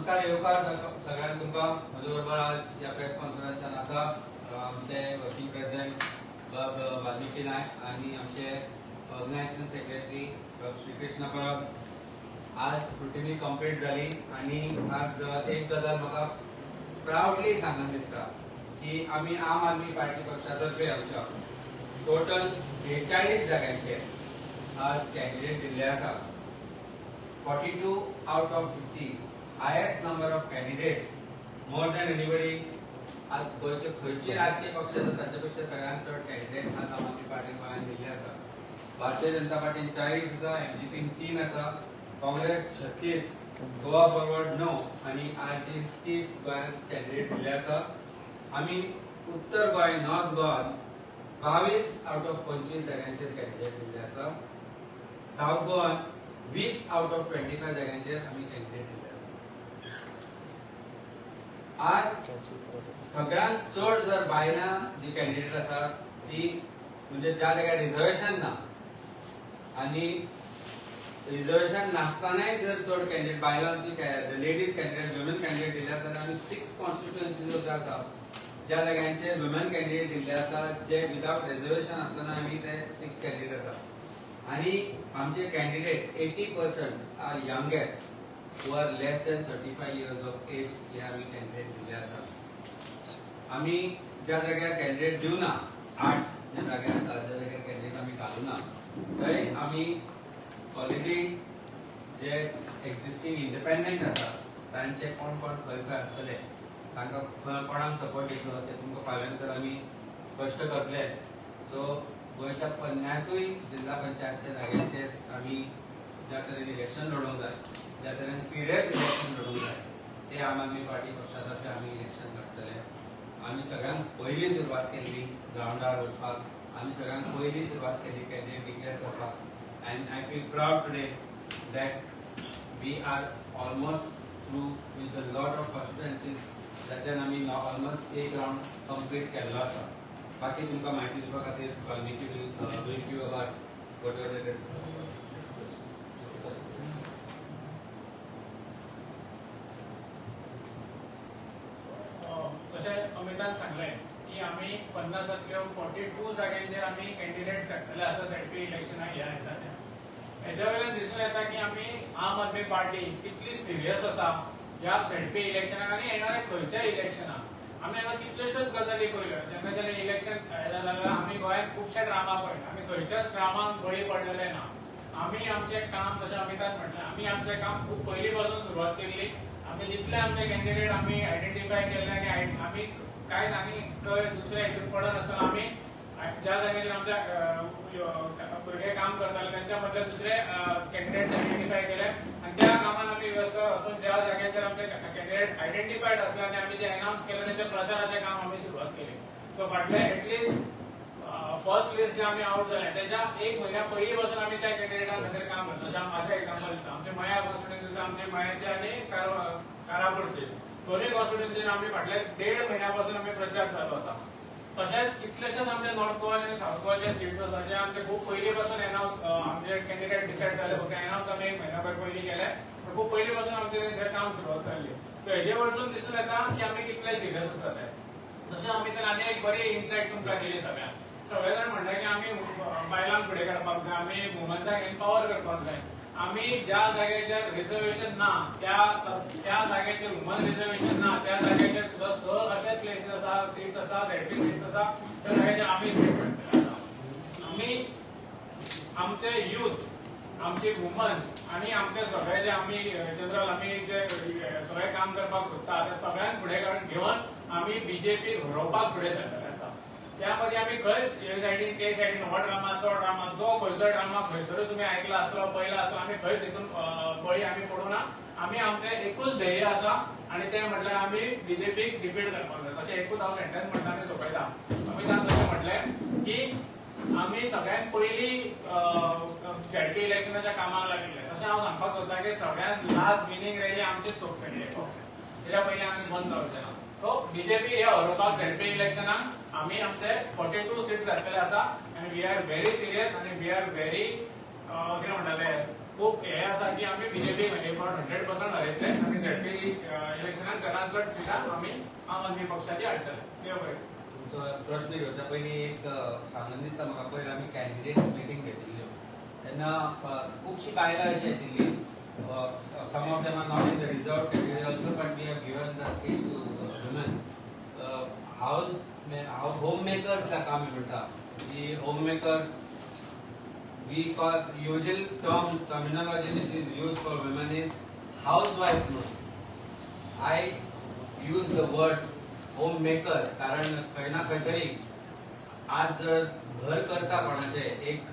नमस्कार, येवकार सगळ्यांक तुमकां. म्हजे बरोबर आज ह्या प्रेस कॉन्फरन्सान आसा आमचे वर्किंग प्रेसिडेंट बाब वाल्मिकी नायक आनी आमचे ऑर्गनायझेशन सेक्रेटरी बाब श्रीकृष्ण परब. आज स्क्रुटिनी कंप्लीट जाली आनी आज एक गजाल म्हाका प्रावडली सांगन दिसता की आमी आम आदमी पार्टी पक्षा तर्फे आमच्या टोटल 42 जाग्यांचेर आज कॅन्डिडेट दिल्ले आसा. 42 out of 50, highest number of candidates, more than anybody. आज गोंयचे खंयचे राजकीय पक्ष आसा तांचे पेक्षा सगळ्यांत चड कॅन्डिडेट आज आम आदमी पार्टीन गोंयांत दिल्ले आसा. भारतीय जनता पार्टीन 40 आसा, एमजीपीन 3 आसा, काँग्रेस 36, गोवा फॉरवर्ड 9 आनी आरजी 30 गोंयांत कॅन्डिडेट दिल्ले आसा. आमी उत्तर गोंय, नॉर्थ गोवान 22 आउट ऑफ 25 जाग्यांचेर कॅन्डिडेट दिल्ले आसा. सावथ गोवान 20 आउट ऑफ 25 जाग्यांचेर आमी कॅन्डिडेट दिल्ले आसा. आज सगळ्यांत चड जर बायलां जी कॅन्डिडेट आसा ती म्हणजे ज्या जाग्यार रिझर्वेशन ना आनी रिझर्वेशन नासतनाय जर चड कॅन्डिडेट बायलांची, लेडीज कॅन्डिडेट, वुमेन कॅन्डिडेट दिल्ले आसा, आमी सिक्स कॉन्स्टिट्युएन्सीज ज्यो आसा ज्या जाग्यांचेर वुमेन कॅन्डिडेट दिल्ले आसा, जे विदाउट रिझर्वेशन आसतना आमी ते सिक्स कॅन्डिडेट आसा. आनी आमचे candidate 80% are youngest who are less than 35 years of age. हे आमी कॅन्डिडेट दिल्ले आसा. आमी ज्या जाग्यार कॅन्डिडेट दिवना, आठ ज्या जाग्यार आसा ज्या जाग्यार कॅन्डिडेट आमी घालूना, थंय आमी ऑलरेडी जे एक्झिस्टींग इंडिपेंडंट आसा तांचे कोण कोण खंय खंय आसतले, तांकां खंय कोणाक सपोर्ट दितलो ते तुमकां फाल्यां नंतर आमी स्पश्ट करतले. सो गोंयच्या 50ूय जिल्हा पंचायतच्या जाग्यांचेर आमी ज्या तरेन इलेक्शन लढोवंक जाय, ज्या तरेन सिरियस इलेक्शन लढोवंक जाय, ते आम आदमी पार्टी पक्षा तर्फे आमी इलेक्शन लढतले. आमी सगळ्यांत पयली सुरवात केल्ली ग्रावंडार वचपाक, आमी सगळ्यांत पयली सुरवात केली कॅन्डिडेट डिक्लेअर करपाक, and I feel proud today that we are almost through with a lot of constituencies. जाच्यान आमी ऑलमोस्ट एक राउंड कंप्लीट केल्लो आसा. बाकी तुमकां म्हायती दिवपा खातीर Valmiki will brief you about whatever it is. तशें अमितान सांगलें की आमी 50तल्यो 42 जाग्यांचेर आमी कॅन्डिडेट्स काडटले आसा झेडपी इलेक्शनाक ह्या येता त्या. हेज्या वयल्यान दिसून येता की आमी आम आदमी पार्टी कितली सिरियस आसा ह्या झेडपी इलेक्शनाक आनी येणाऱ्या खंयच्याय इलेक्शनाक. आमी हांगा कितल्योश्योच गजाली पळयल्यो. जेन्ना जेन्ना इलेक्शन जालें जाल्यार आमी गोंयांत खुबशे ड्रामा पळयले. आमी खंयच्याच ड्रामाक बळी पडलेले ना. आमी आमचें काम, जशें अमितान म्हटलें, आमी आमचें काम खूब पयलीं पासून सुरवात केल्ली. आमी जितले आमचे कॅन्डिडेट आमी आयडेंटिफाय केल्ले आनी आमी कांयच आनी खंय दुसऱ्या हितून पडनासतना आमी ज्या जाग्याचेर आमच्या भुरगे काम करताले त्यांच्या मदले दुसरे कॅन्डिडेट्स आयडेंटिफाय केले आनी त्या कामान आमी व्यस्त आसून ज्या जाग्याचेर आमचे कॅन्डिडेट आयडेंटिफायड आसले आनी आमी जे अनाउन्स केले तेच्या प्रचाराचें काम आमी सुरवात केली. सो फाटले एटलिस्ट फर्स्ट लिस्ट जे आमी आवट जाले तेच्या एक म्हयन्या पयलीं पासून आमी त्या कॅन्डिडेटां खातीर काम करता. जशें हांव म्हाजें एग्जाम्पल दिता, आमचे मया कॉन्स्टिट्युएन्सी, आमचे मयाचे आनी कारापूरचे दोनूय कॉन्स्टिट्युएन्सीचेर आमी फाटले देड म्हयन्या पासून आमी प्रचार चालू आसा. तशेंच कितलेशेच आमचे नॉर्थ गोवा आनी सावथ गोवाचे सीट्स आसा जे आमचे खूब पयलीं पासून एनाउन्स, आमचे कॅन्डिडेट डिसायड जाले, फक्त एनाउन्स आमी एक म्हयन्याभर पयलीं केले, पूण खूब पयलीं पासून आमचे तें काम सुरवात जाल्ली. सो हेजे वरसून दिसून येता की आमी कितले सिरियस आसा ते. तशें आमी तर आनी एक बरी इनसायट तुमकां दिली. सगळ्यांक सगळे जाण म्हणटा की आमी बायलांक फुडें करपाक जाय, आमी वुमन्साक एम्पावर करपाक जाय. आमी ज्या जाग्याचेर रिझर्वेशन ना त्या त्या जाग्याचेर वुमन रिझर्वेशन ना त्या जाग्याचेर सुद्दां स अशे प्लेसीस आसा, सीट्स आसा, झेडपी सीट्स आसा, त्या जाग्याचेर आमी सीट्स मेळटले आसा. आमी आमचे युथ, आमचे वुमन्स आनी आमचे सगळे जे आमी जनरल आमी जे सगळे काम करपाक सोदता ते सगळ्यांक फुडें काडून घेवन आमी बीजेपी हरोवपाक फुडें सरतले आसा. त्या मदीं आमी खंयच हे सायडीन ते सायडीन हो ड्रामा, तो ड्रामा, जो खंयचो ड्रामा खंयसरूय तुमी आयकला आसतलो, पळयला आसतलो, आमी खंयच हितून बळी आमी पडूना. आमी आमचें एकूच ध्येय आसा आनी तें म्हटल्यार आमी बीजेपीक डिफीट करपाक जाय. तशें एकूच हांव सेंटेन्स म्हणटा आनी सोंपयता. अमितान जशें म्हटलें की आमी सगळ्यांत पयलीं झेडपी इलेक्शनाच्या कामाक लागिल्ले, तशें हांव सांगपाक सोदता की सगळ्यांत लास्ट विनींग रॅली आमचीच सोंपतली. तेच्या पयलीं आमी बंद जावचे ना. सो बीजेपी हे हरोवपाक झेडपी इलेक्शनाक आमी आमचे 42 सीट्स घातलेले आसा आनी we are very serious आनी we are very कितें म्हणटाले, खूब हे आसा की आमी बीजेपी 100% हरयतले आनी झेडपी इलेक्शनाक चडांत चड सिटां आमी आम आदमी पक्षाची हाडटले. देव बरें. तुमचो प्रश्न घेवच्या पयलीं एक सांगन दिसता म्हाका. पयर आमी कॅन्डिडेट्स मिटींग घेतिल्ल्यो तेन्ना खुबशीं बायलां अशीं आशिल्लीं, some of them are not in the reserve category also, but we have given the seats to women, house home makers जाका आमी म्हणटा की home maker, we call usual term, terminology which is used for women is housewife म्हणून. I use the word homemakers कारण खंय ना खंय तरी आज जर घर करता कोणाचे एक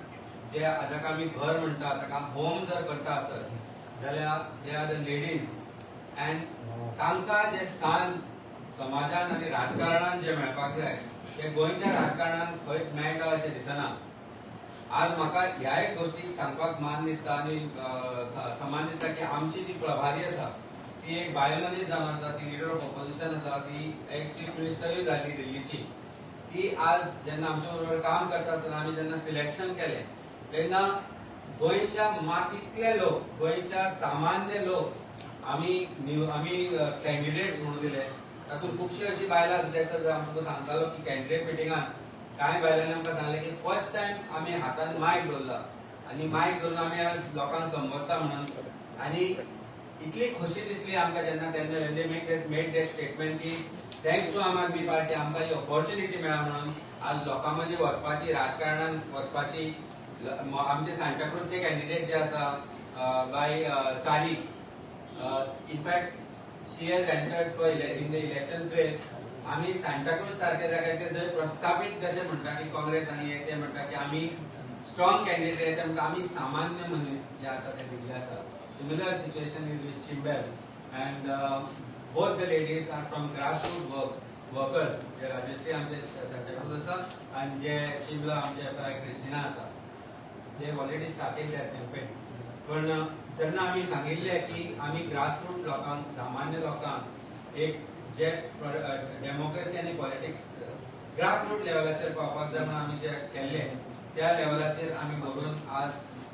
जे जाका आमी घर म्हणटा ताका होम जर करता आसत जाल्यार they are the ladies and तांकां जे स्थान समाजान आनी राजकारणान जे मेळपाक जाय ते गोंयच्या राजकारणान खंयच मेळटा अशें दिसना. आज म्हाका ह्याय गोष्टीक सांगपाक मान दिसता आनी समान दिसता की आमची जी प्रभारी आसा ती एक बायल मनीस जावन आसा, ती लिडर ऑफ ऑपोजिशन आसा, ती एक चीफ मिनिस्टरूय जाल्ली दिल्लीची. ती आज जेन्ना आमच्या बरोबर काम करता आसतना आमी जेन्ना सिलेक्शन केलें तेन्ना गोंयच्या मातींतले लोक, गोंयच्या सामान्य लोक आमी कॅन्डिडेट्स म्हणून दिले. तातूंत खुबशी अशी बायलां आसा ते आमकां तुमकां सांगतालो की कॅन्डिडेट मिटिंगान कांय बायलांनी आमकां सांगलें की फर्स्ट टायम आमी हातान मायक दवरला आनी मायक धरून आमी आज लोकांक संबोधता म्हणून. आनी इतली खोशी दिसली आमकां जेन्ना तेन्ना they made that statement की thanks to आम आदमी पार्टी, आमकां ही ऑपॉर्च्युनिटी मेळ्ळा म्हणून आज लोकां मदीं वचपाची, राजकारणान वचपाची. आमचे सांताक्रूजचे कॅन्डिडेट जे आसा बाय Chari, in fact she has entered in the election frame. आमी सांताक्रूज सारख्या जाग्याचेर जंय प्रस्थापीत जशें म्हणटा की काँग्रेस आनी हे ते म्हणटा की आमी स्ट्रॉंग कॅन्डिडेट, ते म्हणटा आमी सामान्य मनीस जे आसा ते दिल्ले आसा. Similar situation is with Chimbel and both the ladies are from grassroot workers. जे राजश्री आमचे सांताक्रूज आसा आनी जे चिंबला आमचे क्रिस्टिना आसा, they already started their campaign. पण जेन्ना आमी सांगिल्लें की आमी ग्रासरूट लोकांक, सामान्य लोकांक एक जे डेमोक्रेसी आनी पॉलिटिक्स ग्रासरूट लेवलाचेर पावपाक जाय म्हणून आमी जे केल्ले त्या लेवलाचेर आमी व्हरून आज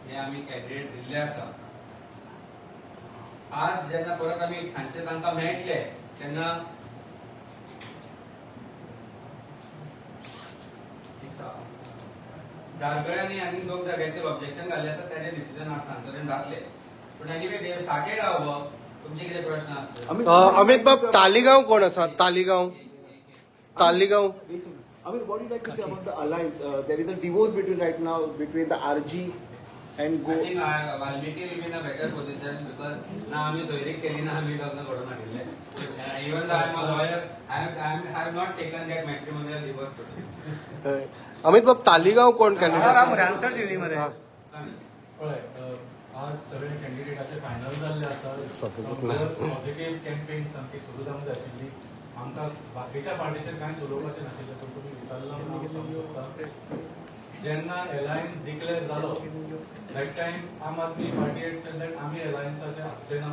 हे आमी कॅन्डिडेट दिल्ले आसा. आज जेन्ना परत आमी सांजचे तांकां मेळटले तेन्ना एक धारगळ्यांनी आनी दोन जाग्याचेर ऑब्जेक्शन घाल्लें आसा, त्याचे डिसिजन आज सांगतले जातले. पूण anyway, we have started our work. तुमचे कितें प्रश्न आसले? अमित बाब, तालिगांव कोण आसा? Taleigao, Taleigao. Amit, what do you like to say about the alliance? There is a divorce between right now between the RG and Go. I think Valmiki will be in a better position because ना आम्ही सोयरीक केली ना आम्ही लग्न घडोवन हाडिल्लें. Even I am a lawyer, I have not taken that matrimonial divorce process. Amit बाब, तालिगांव कोण कॅन्डिडेट? आन्सर दिली मरे. पळय, आज सगळे कॅन्डिडेटाचे फायनल जाल्ले आसा. पॉझिटिव्ह कॅम्पेन सामकी सुरू जावंक जाय आशिल्ली. आमकां बाकीच्या पार्टीचेर कांयच उलोवपाचें नाशिल्लें, पूण तुमी विचारलां म्हणून हांव सांगूंक शकता. जेन्ना एलायन्स डिक्लेअर जालो, that time Aam Aadmi Party had said that आमी एलायन्साचे आसचे ना,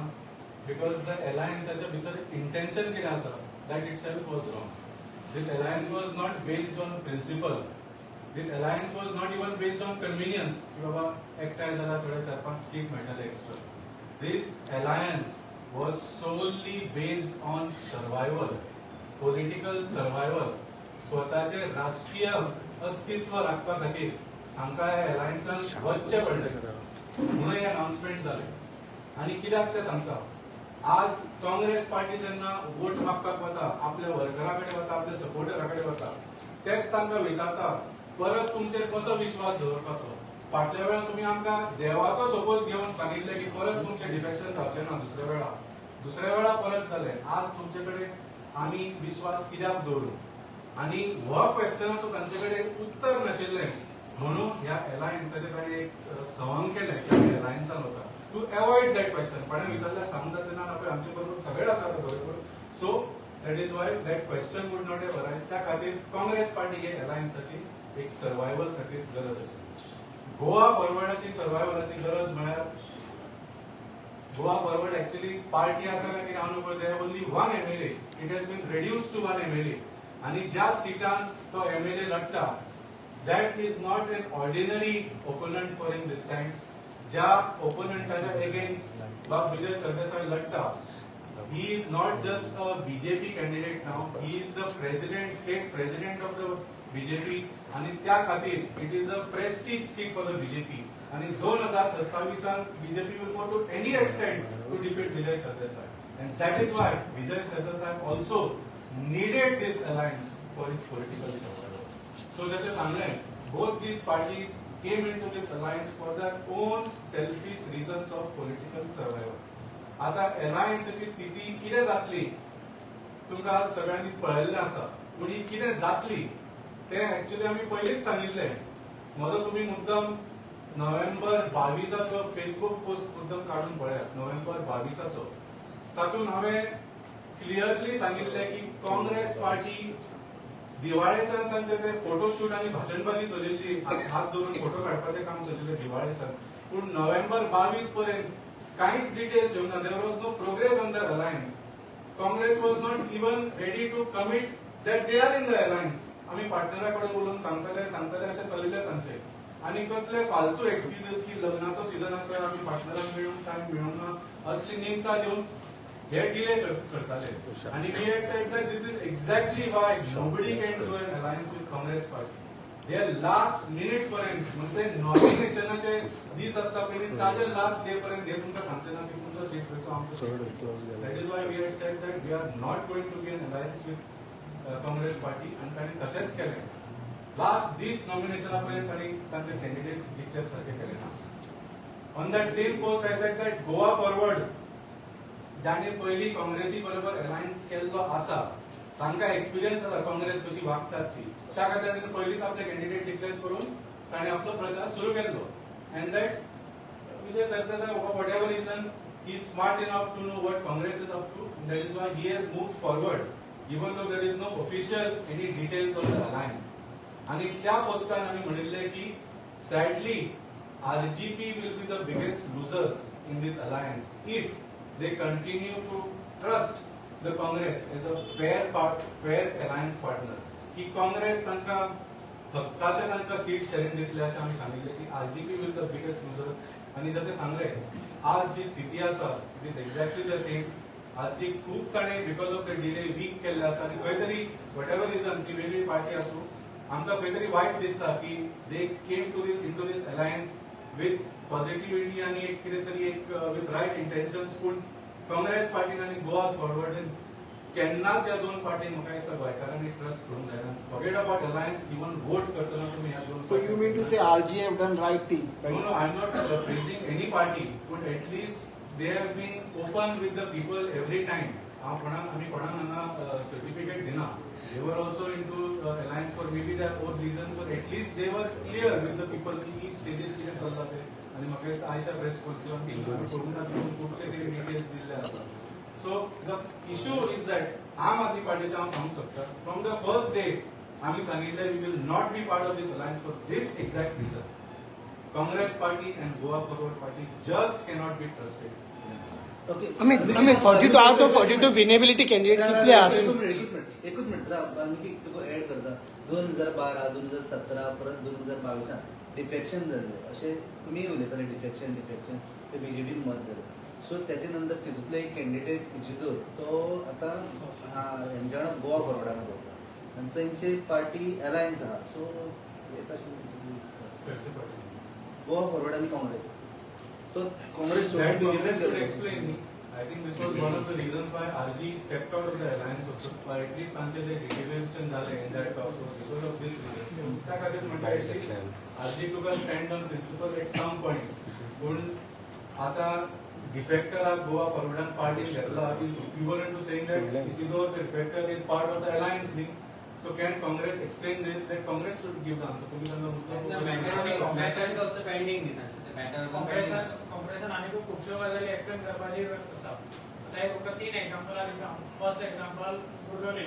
because the एलायन्साच्या भितर इंटेन्शन कितें आसा that itself was wrong. This alliance was not based on principle. This alliance was not even based on convenience की बाबा एकठांय जाल्यार थोडे चार पांच सीट मेळटले extra. This alliance was solely based on survival, political survival. स्वताचे राजकीय अस्तित्व राखपा खातीर हांकां ह्या अलायन्सान वचचें पडलें म्हणून हे अनाउन्समेंट जालें. आनी कित्याक तें सांगता. आज काँग्रेस पार्टी जेन्ना वोट मागपाक वता, आपल्या वर्करा कडेन वता, आपल्या सपोर्टरा कडेन वता, तेच तांकां विचारता, परत तुमचेर कसो विश्वास दवरपाचो? फाटल्या वेळार तुमी आमकां देवाचो सोपूत घेवन सांगिल्लें की परत तुमचें डिफेक्शन जावचें ना. दुसऱ्या वेळा परत जालें. आज तुमचे कडेन आमी विश्वास कित्याक दवरूं? आनी हो क्वेश्चनाचो तांचे कडेन उत्तर नाशिल्लें म्हणून ह्या एलायन्साचें ताणें एक सवंग केलें की आमी एलायन्सान वता, टू एवॉयड that question. कोणें विचारल्यार सांगूंक जाता ना, पळय आमचे बरोबर सगळे आसात बरोबर. So that is why that question would not have arise. त्या खातीर काँग्रेस पार्टी हे एलायन्साची एक सर्वायवल खातीर गरज आशिल्ली. गोवा फॉरवर्डाची सर्वायवलाची गरज म्हळ्यार गोवा फॉरवर्ड एक्चुअली पार्टी आसा काय कितें हांव न्हू. They have only one MLA. It has been reduced to one MLA. आणि ज्या सिटान तो MLA लढटा, that is not an ordinary opponent for in this time. ज्या ओपोनंटाच्या एगेन्स्ट बाब Vijay Sardesai लढटा, He is not just a BJP candidate now, he is the president, state president of the BJP. आणि त्या खातीर it is a prestige seat for the BJP. आणि 2027 BJP will go to any extent to defeat Vijay Sardesai, and that is why Vijay Sardesai also needed this alliance for his political survival. So जशें सांगलें, both these parties came into this alliance for their own selfish reasons of political survival. आता अलायन्साची स्थिती कितें जातली तुमकां आज सगळ्यांनी पळयल्लें आसा, पूण ही कितें जातली तें एक्चुअली आमी पयलींच सांगिल्लें. म्हजो तुमी मुद्दम नोव्हेंबर 22चो फेसबूक पोस्ट मुद्दम काडून पळयात, नोव्हेंबर 22चो. तातूंत हांवें क्लियरली सांगिल्लें की काँग्रेस पार्टी दिवाळेच्यान तांचे ते फोटोशूट आनी भाशणबाजी चलिल्ली, हात धरून फोटो काडपाचें काम चलिल्लें दिवाळेच्यान. पूण नोव्हेंबर 22 पर्यंत कांयच डिटेल्स येवंक ना. There was no progress on the alliance. Congress was not even ready to commit that they are in the alliance. आमी पार्टनरा कडेन उलोवन सांगतले सांगतले अशें चलिल्लें तांचें. आनी कसले फालतू एक्सक्युजीस की लग्नाचो सिजन आसा, आमी पार्टनराक मेळूंक टायम मेळूंक ना, असली निमतां दिवन हे डिले करताले. आनी we had said that this is exactly why nobody can do an alliance with Congress party. हे लास्ट मिनिट पर्यंत, म्हणजे नॉमिनेशनाचे दीस आसता पयलीं ताजे लास्ट डे पर्यंत हे तुमकां सांगचे ना की तुमचो सीट खंयचो, आमचो seat. That is why we had said that we are not going to be an alliance with Congress party. आनी तांणी तशेंच केलें. लास्ट दीस नॉमिनेशना पर्यंत तांणी तांचे कॅन्डिडेट्स डिक्लेअर सारखे केले ना. On that same post I said that Goa Forward, जाणे पयलीं काँग्रेसी बरोबर अलायन्स केल्लो आसा, तांकां एक्सपिरियन्स आसा काँग्रेस कशी वागतात ती, त्या खातीर तांणी पयलींच आपले कॅन्डिडेट डिक्लेअर करून ताणें आपलो प्रचार सुरू केल्लो. And that Vijay Sardesai, for whatever reason, he is smart enough to know what Congress is up to. That is why he has moved forward, even though there is no official any details of the alliance. आणि त्या पोस्टान आमी म्हणिल्लें की sadly RGP will be the biggest losers in this alliance if they continue to trust the Congress as a fair alliance partner. की काँग्रेस तांकां हक्काचे तांकां seat sharing दितले अशें आमी सांगिल्लें की RGP will the biggest loser. आनी जशें सांगलें, आज जी स्थिती आसा, it is exactly the same. RG खूब ताणें because of the delay weak केल्ले आसा. आनी खंय तरी what ever रिजन ती वेगळी पार्टी आसूं, आमकां खंय तरी वायट दिसता की they came to this into this alliance with positivity आनी एक कितें तरी एक विथ रायट इंटेन्शन्स, पूण काँग्रेस पार्टीन आनी गोवा फॉरवर्डीन केन्नाच ह्या दोन पार्टीन म्हाका दिसता गोंयकारांनी ट्रस्ट करूंक जायना. Forget about alliance, even vote करतना तुमी ह्या दोन So you mean to say RG have done right thing? No, I'm not praising any party, but at least they have been open with the people every time. हांव कोणाक, आमी कोणाक हांगा certificate दिना. They were also into alliance for maybe their own reason, but at least they were clear with the people की each stages कितें चल्ला तें. आनी म्हाका दिसता आयच्या प्रेस कॉन्फरन्स आमी करूंक ना, तितून खुबशे कितें डिटेल्स दिल्ले आसा. So the issue is that आम आदमी पार्टीचे हांव सांगूंक शकता, फ्रॉम the first day आमी सांगिल्लें, we will not be part of this alliance for this exact reason. Congress party and Goa Forward Party just cannot be trusted. Okay. Amit, 42 out of 42 winnability candidate कितले आहात? एकूच minute, एकूच minute, एकूच minute राव. वाल्मिकी, तुका add करता. 2012, 2017, परत 2022 defection जाल्लें अशें तुमी उलयताले. डिफेक्शन, डिफेक्शन, ते बीजेपीन मत जालें. सो तेजे नंतर तितूंतलो एक कॅन्डिडेट इजिदोर, तो आतां हेंच्या वांगडा गोवा फॉरवर्डान वता आनी तेंची पार्टी अलायन्स आहा. सो हे कशें? खंयचे party? Goa forward आनी काँग्रेस. तो काँग्रेस सोडून That Congress should BJP. Explain me. I think this was one of the reasons why RG stepped out of the alliance also, or at least तांचे जे deterioration जाले in that talks was because of this reason. त्या खातीर म्हणटा, at least RG took a stand on principle at some points. पूण आता डिफेक्टराक गोवा फॉरवर्डान पार्टीन घेतला is equivalent to saying that Isidore the defector is part of the alliance न्ही. So can Congress explain this? That Congress should give the answer. तुम्ही त्यांना मुद्दाम matter is also pending न्ही तांचे, matter. काँग्रेसान काँग्रेसान आनीकूय खुबश्यो गजाली एक्सप्लेन करपाची आसा. आतां एक तुमकां तीन एग्जाम्पलां दिता. First example, Curdoli.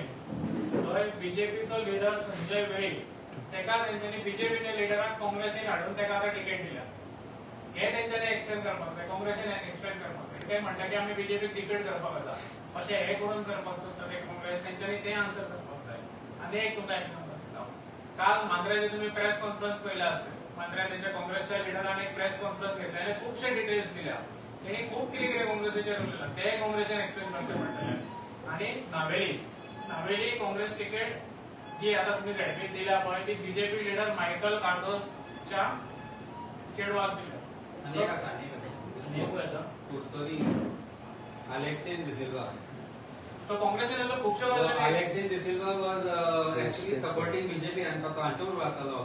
थंय बीजेपीचो लिडर संजय वेळीप, तेका तेंच्यांनी बीजेपीच्या लिडराक काँग्रेसीन हाडून तेका आतां तिकेट दिल्या. हे तेंच्यांनी एक्सप्लेन करपाक जाय, काँग्रेसीन एक्सप्लेन करपाक जाय. ते म्हणटा की आमी बीजेपीक डिफीट करपाक आसा, अशें हे करून करपाक सोदता ते काँग्रेस, तेंच्यांनी ते आन्सर करपाक जाय. आनी एक तुमकां एग्जाम्पल दिता. काल मांद्र्याचे तुम्ही प्रेस कॉन्फरन्स पळयला आसतली. मांद्र्या तेंच्या काँग्रेसच्या लिडरान एक प्रेस कॉन्फरन्स घेतली आनी खुबशे डिटेल्स दिल्या. तेणी खूब कितें कितें काँग्रेसीचेर उलयला, ते काँग्रेसीन एक्सप्लेन करचें पडटलें. आनी नावेली, नावेली काँग्रेस तिकेट जी आता तुम्ही झेडपीक दिल्या पळय, ती बीजेपी लिडर मायकल कार्दोसच्या चेडवाक दिल्या. आनी एक आसा, आनी एक आसा. आनी एकूय आसा. कुर्तोरी अलेक्सिन डिसिल्वा. सो काँग्रेसीन जाल्लो खुबश्यो गजाली. Alexin D'Silva was actually supporting BJP आनी तो हांचे बरोबर आसतालो.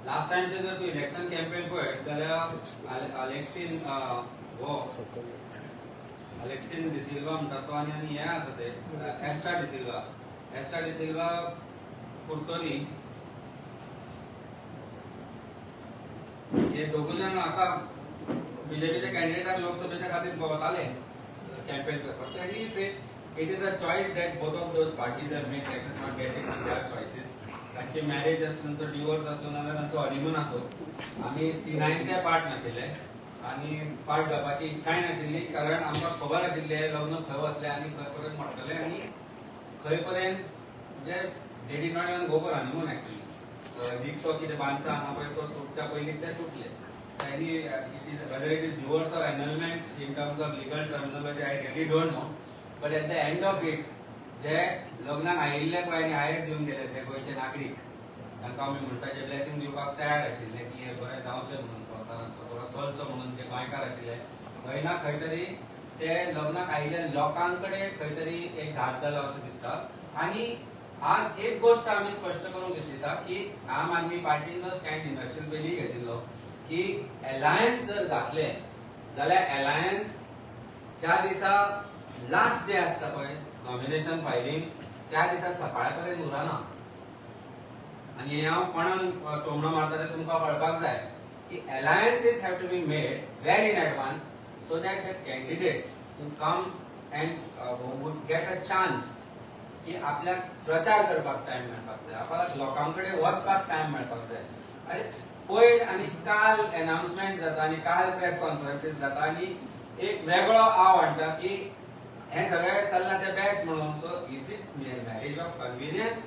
लास्ट टायमचे जर तूं इलेक्शन कॅम्पेन पळयत जाल्यार अलेक्सिन हो अलेक्सिन डिसिल्वा म्हणटा तो आनी आनी हे आसा ते एस्ट्रा डिसिल्वा, एस्ट्रा डिसिल्वा कुर्तोरी, हे दोगूय जाण आतां बीजेपीच्या कॅन्डिडेटाक लोकसभेच्या खातीर भोंवताले कॅम्पेन करपाक. So any faith, it is a choice that both of those parties have made. Let us not get into their choices. तांची मॅरेज आसूं, तांचो डिवोर्स आसूं, नाजाल्यार तांचो हनिमून आसूं, आमी तिनांयचे पार्ट नाशिल्ले आनी पार्ट जावपाची इच्छाय नाशिल्ली, कारण आमकां खबर आशिल्लें हें लग्न खंय वतलें आनी खंय पर्यंत मोडटलें आनी खंय पर्यंत, म्हणजे they did not even go for honeymoon actually. तो कितें बांदता हांगा पळय, तो तुटच्या पयलीं ते तुटले. Any it is whether it is divorce or annulment in terms of legal terminology, I really don't know, but at the end of it जे लग्नाक आयिल्ले पळय आनी आयर दिवन गेले ते गोंयचे नागरीक, तांकां आमी म्हणटा जे ब्लेसिंग दिवपाक तयार आशिल्ले की हे बरें जावचें म्हणून, संवसारांचो बरो चलचो म्हणून, जे गोंयकार आशिल्ले, खंय ना खंय तरी ते लग्नाक आयिल्ल्या लोकां कडेन खंय तरी एक घात जाला अशें दिसता. आनी आज एक गोश्ट आमी स्पश्ट करूंक इच्छिता की आम आदमी पार्टीन जो स्टँड इलेक्शन पयलीं घेतिल्लो की एलायन्स जर जातलें जाल्यार एलायन्स ज्या दिसा लास्ट डे आसता पळय नॉमिनेशन फायलींग, त्या दिसा सकाळ पर्यंत उरना. आनी हें हांव कोणाक टोमणो मारता तें तुमकां कळपाक जाय की alliances have to be made well in advance so that the candidates who come and would get a chance की आपल्याक प्रचार करपाक टायम मेळपाक जाय, आपल्याक लोकां कडेन वचपाक टायम मेळपाक जाय. अरे, पयर आनी काल अनाउन्समेंट जाता आनी काल प्रेस कॉन्फरन्सीस जाता आनी एक वेगळो आव हाडटा की हें सगळें चल्लां तें बेस्ट म्हणून. So is it marriage of convenience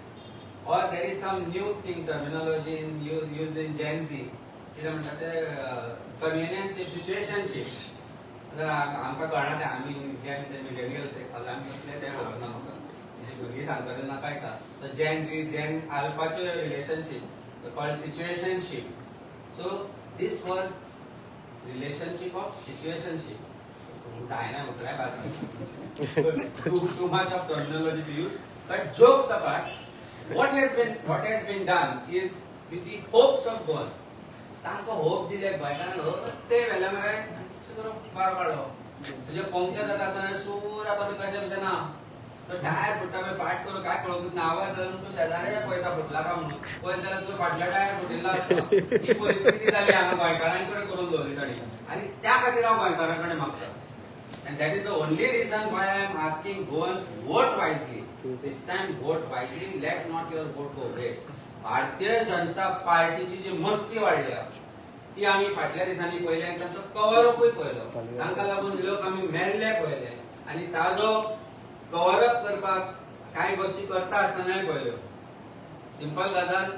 or there is some new thing, terminology in use in Gen Z, कितें म्हणटा ते, कन्विनियन्सशीप, सिच्युएशनशीप? जर आमकां कळना तें, आमी जेन ते मिलेनियल ते आमी कसले तें खबर ना म्हाका. भुरगीं सांगता तेन्ना कळटा. सो जेन झी, जेन आल्फाच्यो relationship called situationship. So this was relationship of situationship. जायना उतराय too much of terminology to use. But jokes apart, what has been done is with the hopes of Goans. तांकां hope दिले गोंयकारांक, ते व्हेले मरे, अशें करून बरो काडलो. म्हणजे पंक्चर जाता आसतना सू जाता पळय तशें भशेन ना. तो टायर फुट्टा पळय, फाट करून काय कळूंक ना, आवाज जालो तूं शेजाऱ्याच्या पळयता फुटला काय म्हणून, पळयत जाल्यार तुजो फाटलो टायर फुटिल्लो आसता. ही परिस्थिती जाली हांगा गोंयकारां कडेन करून दवरली तांणी आनी त्या खातीर हांव गोंयकारां कडेन मागता. And that is the only reason why I am asking Goans, vote wisely. This time vote wisely. Let not your vote go waste. Bharatiya Janata पार्टीची जी मस्ती वाडल्या ती आमी फाटल्या दिसांनी पळयली आनी तांचो कवरअपूय पळयलो. तांकां लागून लोक आमी मेल्ले पळयले आनी ताजो कवरअप करपाक कांय गोश्टी करता आसतनाय पळयल्यो. सिंपल गजाल,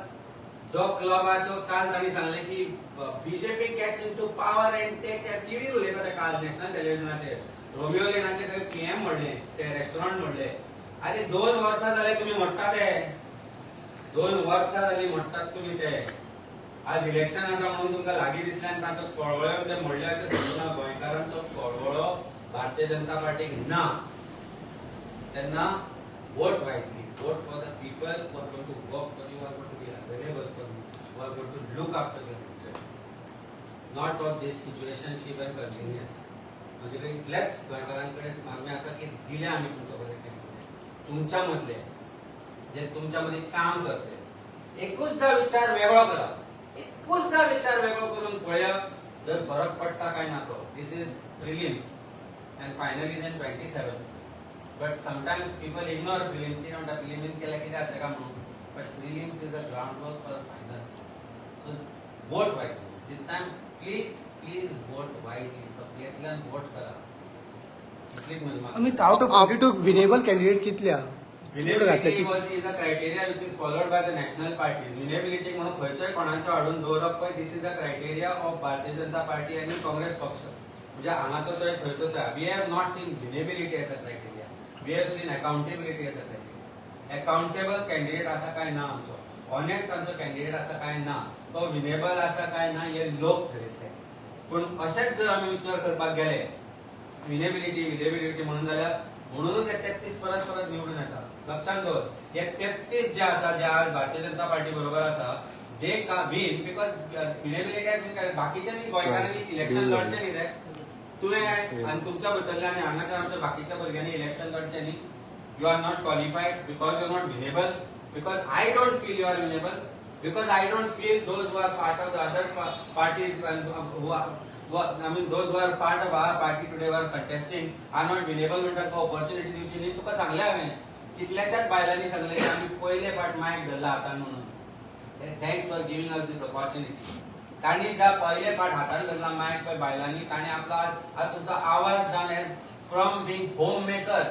जो क्लबाचो काल तांणी सांगलें की BJP gets into power and ते टिव्हीर उलयता ते काल नॅशनल टेलिव्हिजनाचेर, रोमिओ लेनाचे खंय पीएम म्हणले, ते रेस्टॉरंट म्हणले. अरे, 2 वर्सां जाले तुमी म्हणटा ते, 2 वर्सां जाली म्हणटात तुमी ते. आज इलेक्शन आसा म्हणून तुमकां लागीं दिसलें आनी तांचो कळवळो ते म्हणले अशें समजुना. गोंयकारांचो कळवळो भारतीय जनता पार्टीक ना. तेन्ना vote wisely. Vote for the people who are going to work for you, are going to be available for you, who are going to look after your interest, not of this situationship and convenience. म्हजे कडेन इतलेंच गोंयकारां कडेन मागणें आसा की दिले आमी तुमकां बरे कॅन्डिडेट, तुमच्या मदले जे तुमच्या मदीं काम करतले. एकूचदा विचार वेगळो करा, एकूचदा विचार वेगळो करून पळया जर फरक पडटा काय ना तो. This is prelims and final is in 27, but sometime people ignore prelims. कितें म्हणटा, प्रिलिमीन केल्यार कितें जातलें काय म्हणून, but prelims is a ground work for finals. So vote wisely this time, please, please vote wisely. तकलेंतल्यान वोट करा, इतलीच म्हजी मागणी. Amit, out of 42 winnable candidate कितले आहा? Winnability was is a criteria which is followed by the national parties. Winnability म्हणून खंयच्याय कोणाचो हाडून दवरप पळय, this is the criteria of Bharatiya Janata party आनी काँग्रेस पक्ष. म्हणजे हांगाचो थंय थंयचो थंय. We have not seen winnability as a criteria, we have seen accountability as a criteria. Accountable candidate आसा काय ना आमचो, ऑनेस्ट आमचो कॅन्डिडेट आसा काय ना, तो विनेबल आसा काय ना, हे लोक थरयतले. पूण अशेंच जर आमी विचार करपाक गेले विनेबिलिटी विनेबिलिटी म्हणून जाल्यार म्हणूनच हे 33 परत परत निवडून येता. लक्षात दवर, हे 33 जे आसा, जे आज भारतीय जनता पार्टी बरोबर आसा, they win because winnability has been. बाकीच्यांनी गोंयकारांनी इलेक्शन लढचे न्ही रे. तुवें आनी तुमच्या बदलले आनी हांगाच्या आमच्या बाकीच्या भुरग्यांनी इलेक्शन लढचे न्ही. You are not qualified because you are not winnable, because I don't feel you are winnable, because I don't feel those who are part of the other parties and who are, I mean, those who are part of our party today who are contesting are not winnable. म्हणटा तुका opportunity दिवची न्ही. तुका सांगलें हांवें, कितल्याशाच बायलांनी सांगलें की आमी पयले फावट मायक धरला हातान म्हणून, thanks for giving us this opportunity. तांणी ज्या पयले फावट हातान धरला मायक पळय बायलांनी, तांणी आपला आज तुमचो आवाज जावन as from being home maker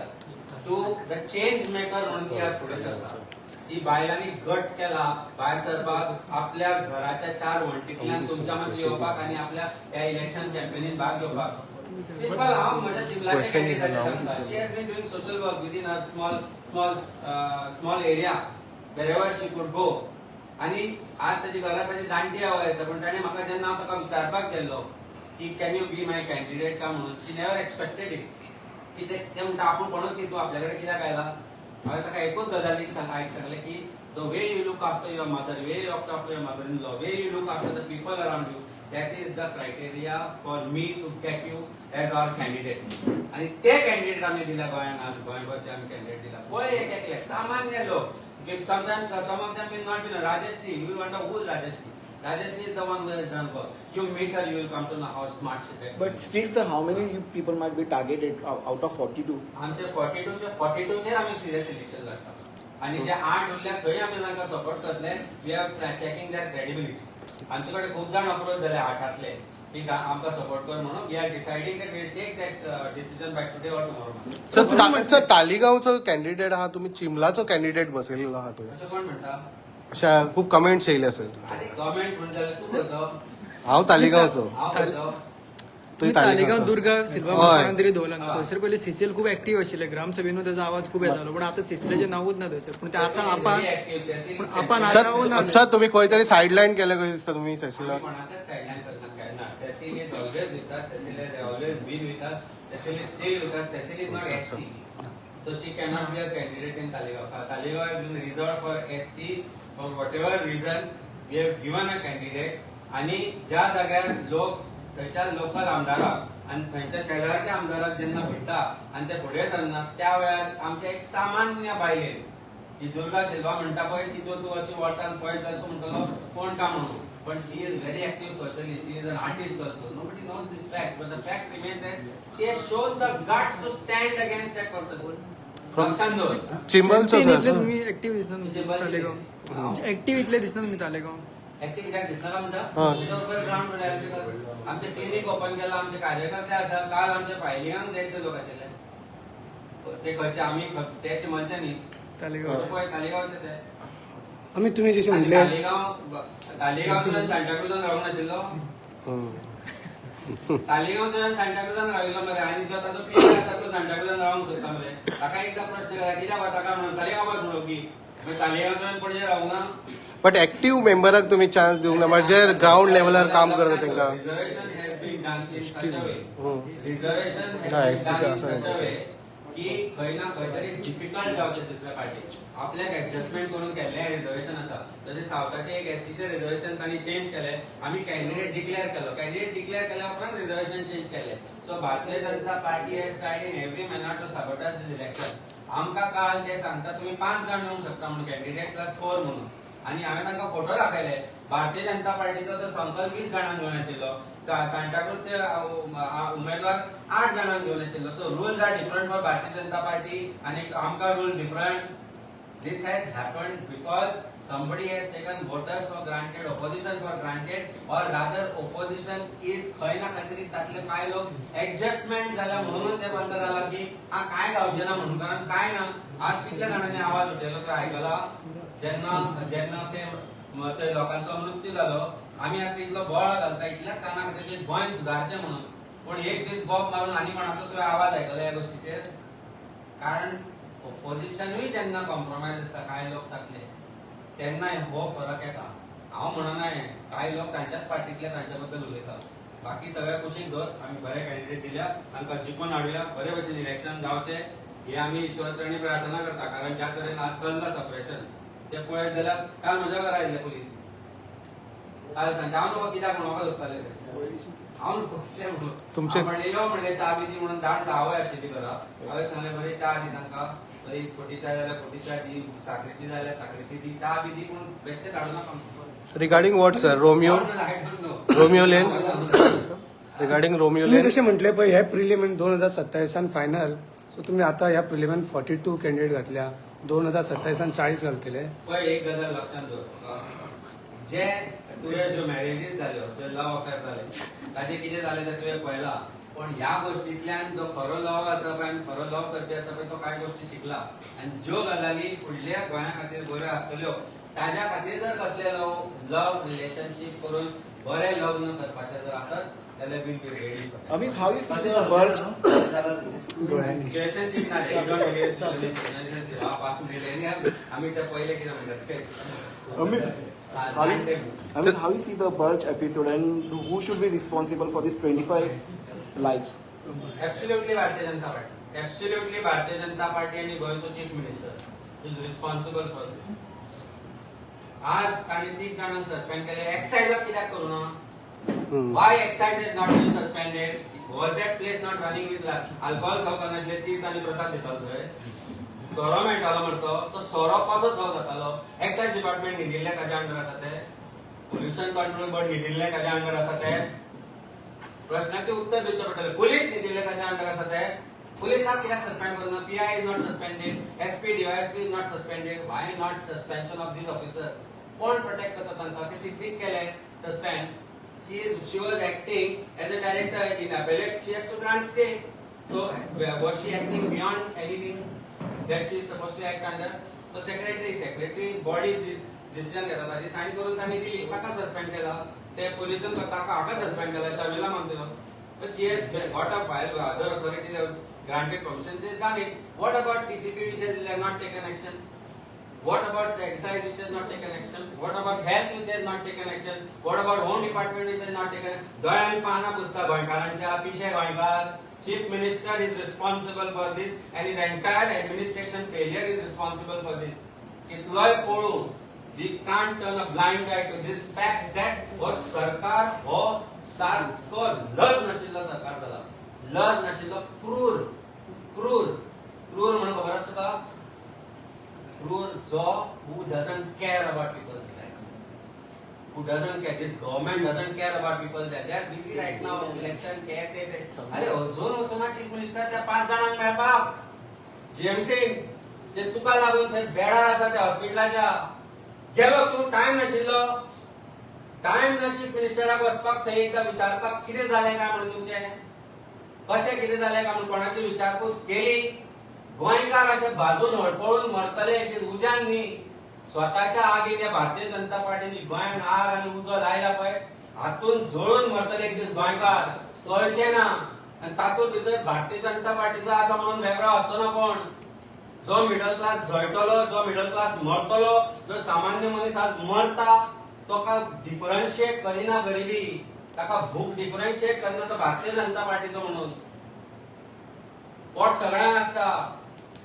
to the change maker म्हणून ती आज फुडें सरता. ती बायलांनी गट्स केला भायर सरपाक, आपल्या घराच्या चार वण्टींतल्यान तुमच्या मदीं येवपाक आनी आपल्या ह्या इलेक्शन कॅम्पेनीन भाग घेवपाक. सिंपल, हांव म्हज्या चिंबलाच्या कॅन्डिडेटाचें सांगता. She has been doing social work within her small small small area, wherever she could go. आणि आज ताजी घरात ताजी जाणटी आवय आसा, पण ताणें म्हाका जेन्ना हांव ताका विचारपाक गेल्लो की can you be my candidate का म्हणून, she never expected it. की ते ते म्हणटा आपूण कोणूच की तूं आपल्या कडेन कित्याक आयला. हांवें ताका एकूच गजालीक सांगलें की the way you look after your mother, way you look after your mother in law, way you look after the people around you, that is the criteria for me to get you as our candidate. आणि ते candidate आमी दिल्या गोंयान. आज गोंयभरचे आमी candidate दिला. पळय, एक एकले सामान्य लोक, sometimes some of them will not be know Rajashree. You will wonder who is Rajashree. Rajashree is the one who has done work. You meet her, you will come to know how smart she is. But still, sir, how many you people might be targeted out of 42? आमचे 42 चे 42 चेर आमी serious election लढटा आनी जे 8 उरल्या थंय आमी तांकां support करतले. We are checking their credibilities. आमचे कडेन खूब जाण अप्रोच जाले आठांतले की आमकां सपोर्ट कर म्हणून. We are deciding that we'll take that decision by today or tomorrow. Sir, sir, तालिगांवचो कॅन्डिडेट आहा, तुमी चिमलाचो कॅन्डिडेट बसयलेलो आहा तुवें. अशें कोण म्हणटा? अशा खूब कमेंट्स येयले आसत. आरे, गव्हर्मेंट म्हणटा जाल्यार तूं खंयचो? हांव तालिगांवचो. हांव खंयचो? तुमी तुम्ही तालिगांव दुर्गा सिल्वा म्हणून तरी दवरला ना. थंयसर पयलीं सीसीएल खूब एक्टीव आशिल्ले, ग्रामसभेनूय ताजो आवाज खूब येतालो, पण आतां सीसीएलाचें नांवूच ना थंयसर. पूण ते आसा आपण, पूण आपण आसा ना. सर, तुम्ही खंय तरी सायड लायन केले कशें दिसता तुमी सेसिलाक. कोणाकच सायडलायन करना काय ना. Cecil is always with us. Cecil has always been with us. Cecil is still with us. Cecil is not ST, so she cannot be a candidate in Taleigao. Taleigao has been reserved for ST. For whatever reasons, we have given a candidate. आणि ज्या जाग्यार लोक थंयच्या local आमदाराक आनी थंयच्या शेजारच्या आमदाराक जेन्ना भिता आनी ते फुडें सरना, त्या वेळार आमच्या एक सामान्य बायलेन, ही दुर्गा सिल्वा म्हणटा पळय, तिचो तूं अशी वळसान पळयत जाल्यार तूं म्हणटलो कोण का म्हणून. पण she is very active socially. She is an artist also. Nobody knows this fact, but the fact remains that she has shown the guts to stand against that person. लक्षात दवर. चिंबलचो इतले सर. तुमी एक्टीव दिसना तुमचे चिंबलचे. Talegaon active इतले दिसना तुमी Talegaon. Active कित्याक दिसना काय म्हणटा? हय. तुझ्या ग्राउंड. आमचे क्लिनीक ओपन केला, आमचे कार्यकर्ते आसा. काल आमच्या फायलिंगाक 150 लोक आशिल्ले. ते खंयचे आमी ते चिंबलचे न्ही. तालेगांव. पळय, तालिगांवचे ते. आमी तुमी जशें आनी म्हणलें तालिगांव, तालिगांवच्यान सांताक्रुजान रावूंक नाशिल्लो. तालिगांवच्यान सांताक्रुजान राविल्लो मरे. आनी जो ताजो पी आसा तो सांताक्रुजान रावंक सोदता मरे. ताका एकदा प्रश्न केला, कित्याक वता काय म्हणून, तालिगांव बस म्हणलो की मागीर तालिगांवच्यान पणजे रावूंक ना. बट एक्टीव मेंबराक तुमी चान्स दिवंक ना, म्हणजे ग्राउंड लेवलार काम करता तेंका. Reservation has been done in such a way, reservation ना, has ST been done in आसा. सच अ वे की खंय ना खंय तरी डिफिकल्ट जावचें दुसऱ्या पार्टीक आपल्याक एडजस्टमेंट करून केल्लें रिझर्वेशन आसा. जशें सावथाचें एक एसटीचें रिझर्वेशन तांणी चेंज केलें. आमी कॅन्डिडेट डिक्लेअर केलो, कॅन्डिडेट डिक्लेअर केल्या उपरांत रिझर्वेशन चेंज केलें. So Bharatiya Janata Party has tried in every manner to sabotage this election. आमकां काल ते सांगता तुमी पांच जाण येवंक शकता म्हणून, कॅन्डिडेट प्लस फोर म्हणून. आनी हांवें तांकां फोटो दाखयले. भारतीय जनता पार्टीचो तो संकल्प 20 जाणांक घेवन आशिल्लो, सांताक्रूजचे उमेदवार आठ जाणांक घेवन आशिल्लो. So rules are different for Bharatiya Janata Party आनी आमकां rule different. This has happened because somebody has taken voters for granted, opposition for granted, or rather opposition is खंय ना खंय तरी तातले कांय लोक ऍडजस्टमेंट जाल्या म्हणूनच हे बंद जाला की हा काय गावचें ना म्हणून. कारण काय ना, आज कितल्या जाणांनी आवाज उठयलो तो आयकला? जेन्ना जेन्ना ते ते लोकांचो मृत्यू जालो, आमी आतां इतलो बोवाळ घालता इतल्याच कारणा खातीर की गोंय सुदारचें म्हणून. पूण एक दीस बोब मारून आनी कोणाचो तुवें आवाज आयकलो ह्या गोष्टीचेर? कारण ओपोजिशनूय जेन्ना कॉम्प्रोमायज आसता कांय लोक तातले, तेन्ना हो फरक येता. हांव म्हणना हें, कांय लोक तांच्याच पार्टीतले तांच्या बद्दल उलयता. बाकी सगळ्या कुशीक धर, आमी बरे कॅन्डिडेट दिल्या, तांकां जिखून हाडुया, बरे भशेन इलेक्शन जावचें हे आमी ईश्वरचरणी प्रार्थना करता. कारण ज्या तरेन आज चल्लां सप्रेशन तें पळयत जाल्यार काल म्हज्या घरा आयिल्ले पुलीस काल सांजे. हांव नको कित्याक म्हणून म्हाका सोदताले ते. हांव नको कित्याक म्हणून. हांव म्हणलें यो म्हणलें च्या बी दी म्हणून. दाट आवय आशिल्ली घरा. हांवें सांगलें बरी च्या दी तांकां, बरी फोटी च्या जाल्यार फोटी च्या दी, साकरेची जाल्यार साकरेची दी, च्या बी दी, पूण बेश्टें धाडूं नाका. Regarding what sir? Romeo? I don't know. Romeo Lane? Regarding Romeo तुम्ही लेन? जशें म्हटलें पळय, हे प्रिलिम 2027 फायनल, सो तुम्ही आता ह्या प्रिलिमान 42 कॅन्डिडेट घातल्या, 2027 40 घालतले? पळय, एक गजाल लक्षात दवर, जे तुवें ज्यो मॅरेजीस जाल्यो, जे लव अफेअर जाले, ताजे कितें जालें तें तुवें पळयलां. पण ह्या गोष्टींतल्यान जो खरो लव आसा पळय आनी खरो लव करपी आसा पळय, तो कांय गोष्टी शिकला आनी ज्यो गजाली फुडल्या गोंया खातीर बऱ्यो आसतल्यो, ताज्या खातीर जर कसले लव लव रिलेशनशीप करून बरें लग्न करपाचें जर आसत जाल्यार we'll be ready. Amit, how you see the birth? Relationship ना, you don't relationship. Millennium आमी ते पयले कितें म्हणटात ते. Amit, हा, how you, जाणटे. Amit, how you see the Birch episode and who should be responsible for this 25 lives? Absolutely Bharatiya Janata party. Absolutely Bharatiya Janata party आणि गोंयचो chief minister is responsible for this. आज तांणी तीग जाणांक suspend केले. एक्सायजाक कित्याक करूं ना? Why excise is not been suspended? Was that place not running with alcohol? सर्व करनासले, तीर्थ आनी प्रसाद दितालो थंय, सोरो मेळटालो मरे. तो सोरो कसो सर्व जातालो? एक्सायज डिपार्टमेंट न्हिदिल्लें ताच्या अंडर आसा ते? पोल्युशन कंट्रोल बोर्ड न्हिदिल्लें ताच्या अंडर आसा ते? प्रश्नाचे उत्तर दिवचें पडटलें. पुलीस न्हिदिल्ले ताच्या अंडर आसा ते? पुलिसाक कित्याक suspend करूना? PI is not suspended, SP, DySP is not suspended. Why not suspension of these officer? कोण प्रोटेक्ट करता तांकां? ते सिद्दीक केले suspend. She was acting as a director. In appellate she has to grant stay. So was she acting beyond anything that she is supposed to act under? तो secretary body decision घेता, ताजी sign करून तांणी दिली, ताका suspend केला. ते pollution ताका हाका सस्पेंड केला, शर्मिला म्हणतो. But she has got a file, other authorities have granted permission, she has done it. What about TCP, which has not taken action? What about the excise, which has not taken action? What about health, which has not taken action? What about home department, which has not taken? दोळ्यान पानां पुसता गोंयकारांच्या, पिशे गोंयकार. Chief Minister is responsible for this and his entire administration failure is responsible for this. कितलोय पळोवं, we can't turn a blind eye to this fact that हो सरकार हो सारको लज नाशिल्लो सरकार जाला. लज नाशिल्लो, क्रूर, क्रूर, क्रूर म्हणून खबर आसा तुका? क्रूर जो who doesn't care about people's life, who doesn't care. This government doesn't care about people's life. They are busy right now, election, care ते ते. अरे, अजून वचूना चीफ मिनिस्टर त्या पांच जाणांक मेळपाक जीएमसी, जे तुका लागून थंय बेडार आसा त्या हॉस्पिटलाच्या. गेलो तूं? टायम नाशिल्लो? टायम ना चीफ मिनिस्टराक वचपाक थंय एकदां विचारपाक कितें जालें काय म्हणून, तुमचें कशें कितें जालें काय म्हणून? कोणाची विचारपूस केली? गोंयकार अशे भाजून हळपळून मरतले एक दीस उज्यान न्ही, स्वताच्या आगीन. या भारतीय जनता पार्टीन गोंयान आग आनी उजो लायला पळय, हातून जळून मरतले एक दीस गोंयकार, कळचे ना. आनी तातूंत भितर भारतीय जनता पार्टीचो आसा म्हणून वेगळो आसचो ना कोण. जो मिडल क्लास जळटलो, जो मिडल क्लास मरतलो, जो सामान्य मनीस आज मरता, तो डिफरन्शिएट करिना गरिबी, ताका भूक डिफरन्शिएट करना तो भारतीय जनता पार्टीचो म्हणून. पोट सगळ्यांक आसता,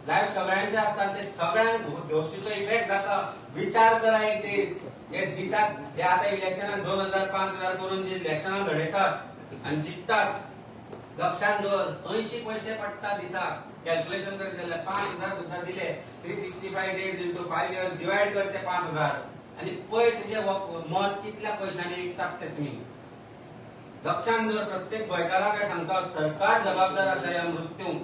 लायफ सगळ्यांचे आसता, ते सगळ्यांक गोष्टीचो इफेक्ट जाता. विचार करा एक दीस. हे दिसाक हे आता इलेक्शनाक 2000, 5000 करून जे इलेक्शनां लढयतात आनी जिखतात, लक्षात दवर, 80 पयशे पडटा दिसाक. कॅल्क्युलेशन करीत जाल्यार 5000 सुद्दां दिले, 365 days into 5 years divide कर ते 5000 आनी पळय तुजें मत कितल्या पयशांनी विकतात ते तुमी. लक्षात दवर, प्रत्येक गोंयकाराक हांव सांगता, सरकार जबाबदार आसा ह्या मृत्यूंक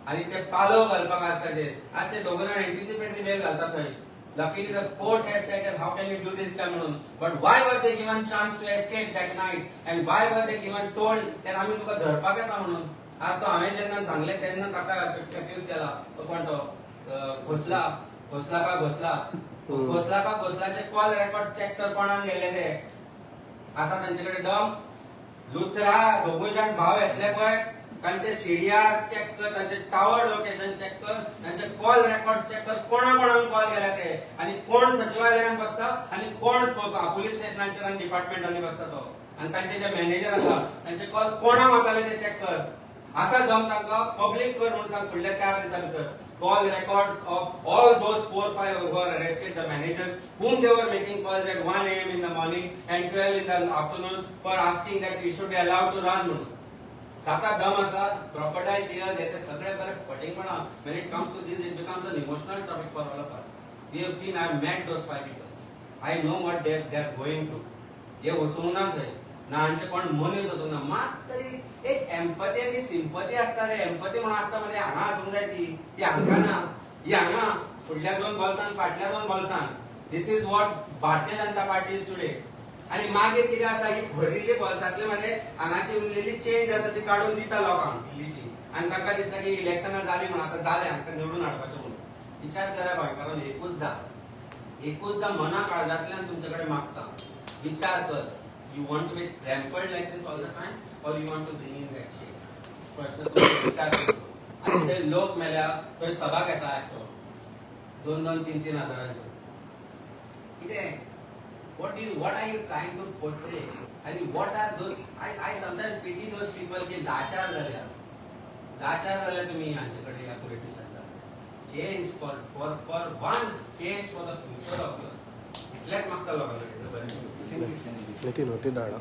आनी ते पालव घालपाक आज ताचेर. आज ते दोग जाण एंटिसिपेटरी बेल घालतात थंय. Luckily the court has said that how can you do this काय म्हणून. But why were they given chance to escape that night and why were they given told that आमी तुका धरपाक येता म्हणून? आज तो हांवें जेन्ना सांगलें तेन्ना ताका अक्यूज केला. तो कोण तो खोसला, खोसला का घोसला, घोसला का घोसलाचे कॉल रेकॉर्ड चेक कर. कोणाक गेल्ले ते आसा तांचे कडेन दम? लुथरा दोगूय जाण भाव येतले पळय, तांचे सीडीआर चॅक कर, तांचे टावर लोकेशन चॅक कर, तांचे कॉल रेकॉर्ड चॅक कर, कोणा कोणाक कॉल केल्या ते आणि कोण सचिवालयान बसता आणि कोण पुलीस स्टेशनाचेर आनी डिपार्टमेंटांनी बसता तो आणि तांचे जे मॅनेजर आसा तांचे कॉल कोणा वताले ते चॅक कर. आसा दम तांकां पब्लीक कर म्हणून सांग फुडल्या 4 दिसां भितर call records of all those 4-5 who are arrested, the managers whom they were making calls at 1 a.m. in the morning and 12 in the afternoon for asking that we should be allowed to run म्हणून. जाता दम आसा? Crocodile tears हे ते सगळे बरे फटींगपणा. When it comes to this, it becomes an emotional topic for all of us. We have seen, I have met those five people. I know what they are going through. हे वचूंक ना थंय ना, हांचे कोण मनीस वचूंक ना. मात तरी एक एम्पथी आनी सिंपती आसता रे. एम्पथी म्हणून आसता म्हणजे हांगा आसूंक जाय ती, ती हांकां ना, ही हांगा फुडल्या दोन बॉल्सान, फाटल्या दोन बॉल्सान. This is what Bharatiya Janata Party is today. आनी मागीर कितें आसा की भरिल्ली बॉल्सांतले मरे हांगाची उरलेली चेंज आसा ती काडून दिता लोकांक इल्लीशी आनी तांकां दिसता की इलेक्शनां जाली म्हणून आतां जालें, हांकां निवडून हाडपाचें म्हणून. विचार करा गोंयकारांनो, एकूचदा एकूचदा मना काळजांतल्यान तुमचे कडेन मागता, विचार कर. You want to be trampled like this all the time or you want to bring in that change? प्रश्न तुमचो, विचार करचो. आनी ते लोक मेल्या थंय सभा घेता एकटो दोन दोन तीन तीन हजारांच्यो. कितें, what are you trying to portray? आणि what are those? I sometimes pity those people की लाचार जाल्या, लाचार जाल्या तुम्ही हांचे कडेन, ह्या पॉलिटिशियन्सा. Change for once, change for the future of yours. इतलेंच मागता लोकां कडेन. बरें. नितीन होती धाडा.